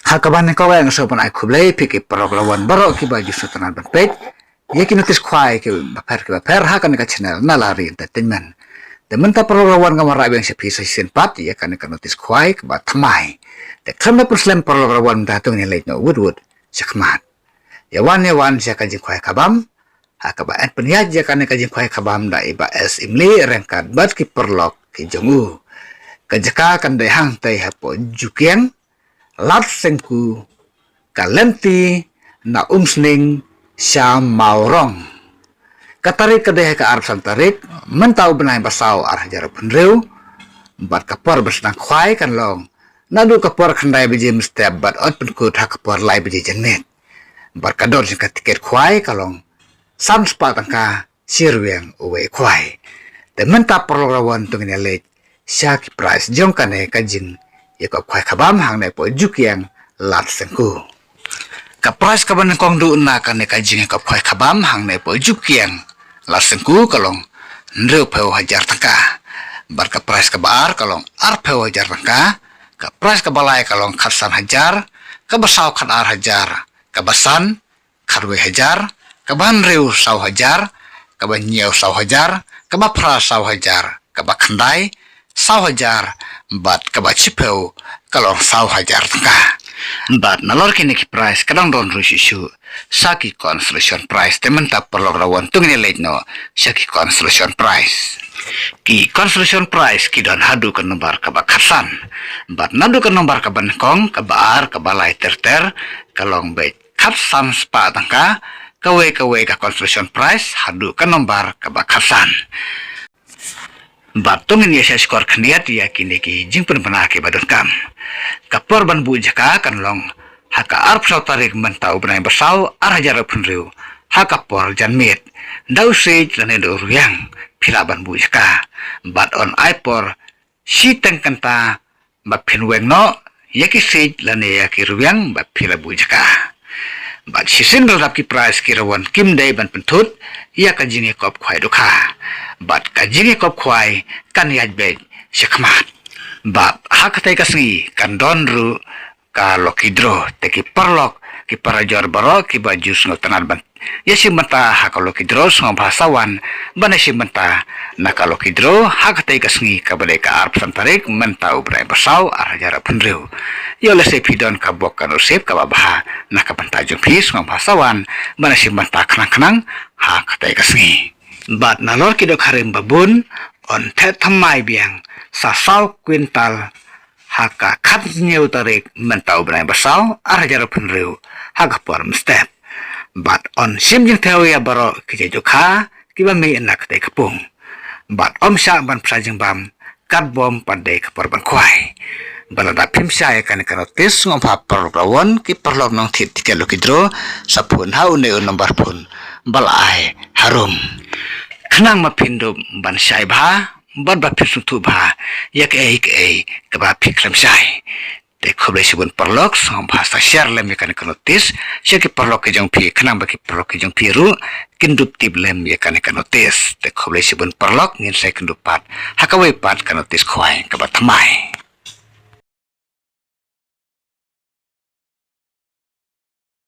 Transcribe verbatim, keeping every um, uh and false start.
Ha kaba nyngkong nga sngewbha ban ai khublei phi ki paralok la wan baroh kiba ju sngewtynnat ban peit ïa ki notis khwai kiba pher kiba pher ha kane ka channel Nalari Entertainment. Te mynta paralok la wan nga wanrah biang sha phi sa shisien pat ïa kane ka notis khwai kaba thymmai. Te khlem da pynslem paralok la wan mynta to ngin leit noh wut wut shakhmat. Ïa wan ïa wan sha ka jingkhwai ka bam. Ha kaba yn pynïaid ïa kane ka jingkhwai ka bam da i Bah S Imli ryngkat bad ki paralok ki jong u. Ka jaka kan dei hangtei hapoh Jukieng, Lad Sengku, ka lynti na Umsning sha Mawrong. Ka tarik ka dei ha ka arphew san tarik mynta u bnai ba saw ar hajar arphew hynriew. Bad ka por ban sdang khwai kan long naduh ka por khyndai baje mynstep bad yn pynkut ha ka por lai baje janmiet. Bad ka dor jong ka tiket khwai ka long san spah tyngka shi rwiang uwei khwai. Te mynta paralok la wan to ngin ïa leit sha ki prize jong kane ka jingïakop khwai ka bam hangne hapoh Jukieng, Lad Sengku. Ka prize kaba nyngkong duh na kane ka jingïakop khwai ka bam hangne hapoh Jukieng, Lad Sengku ka long hynriewphew hajar tyngka. Bad ka prize kaba ar ka long arphew hajar tyngka. Ka prize kaba lai ka long khatsan hajar, kaba saw khatar hajar, kaba san khatwei hajar, kaba hynriew saw hajar, kaba hynñiew saw hajar, kaba phra saw hajar, kaba khyndai saw hajar, bad kaba shiphew ka long saw hajar tyngka. Bad nalor kine ki prize ka dang don ruh shuh shuh sa ki consolation prize. Te mynta paralok la wan to ngin ïa leit noh sha ki consolation prize. Ki consolation prize ki don haduh ka nombar kaba khatsan. Bad naduh ka nombar kaba nyngkong, kaba ar, kaba lai ter ter ka long beit khatsan spah tyngka, kawei kawei ka consolation prize haduh ka nombar kaba khatsan. Bad to ngin ïa shah shkor khyndiat ïa kine ki jingpynbna kiba donkam. Ka por ban buh jaka kan long ha ka arphew saw tarik mynta u bnai ba saw ar hajar arphew hynriew, ha ka por janmiet. Da u siej lane da u rwiang phi lah ban buh jaka. Bad yn ai por shiteng kynta ba phin weng noh ïa ki siej lane ïa ki rwiang ba phi la buh jaka. Bad shisien ba la dap ki prize ki la wan kim dei ban pynthut ïa ka jingïakop khwai dohkha. Bad ka jingïakop khwai kan ïaid beit shakhmat. Bad ha katei ka sngi kan don ruh ka lucky draw. Te ki paralok, ki parajor baroh kiba ju sngewtynnat ban ïashim bynta ha ka lucky draw, sngewbha sa wan ban ïashim bynta na ka lucky draw ha katei ka sngi kaba dei ka arphew san tarik mynta u bnai ba saw ar hajar arphew hynriew. Ïoh lehse phi don ka bok ka nusip kaba bha na ka bynta jong phi, sngewbha sa wan ban ïashim bynta khnang khnang ha katei ka sngi. Bad nalor ki dohkha rim ba bun yn theh thymmai biang sa saw kwintal ha ka khathynñiew tarik mynta u bnai ba saw ar hajar arphew hynriew ha ka por mynstep. Bad yn shim jingthew ïa baroh ki jait dohkha kiba mih na katei ka pung. Bad ym shah ban pynshai jingbam katba ym pat dei ka por ban khwai. Ba lada phim shah ïa kane ka notis, sngewbha paralok la wan, ki paralok nongthied tiket lucky draw, sa phone ha une u nombar phone ba la ai harum. Khnang ma phin dup ban shai bha bad ba phin sngewthuh bha ïa kaei kaei kaba phi khlem shai. Te khublei shibun paralok, sngewbha sa share lem ïa kane ka notis sha ki paralok ki jong phi, khnang ba ki paralok ki jong phi ruh kin dup tip lem ïa kane ka notis. Te khublei shibun paralok, ngin sa ïakynduh pat ha kawei pat ka notis khwai kaba thymmai.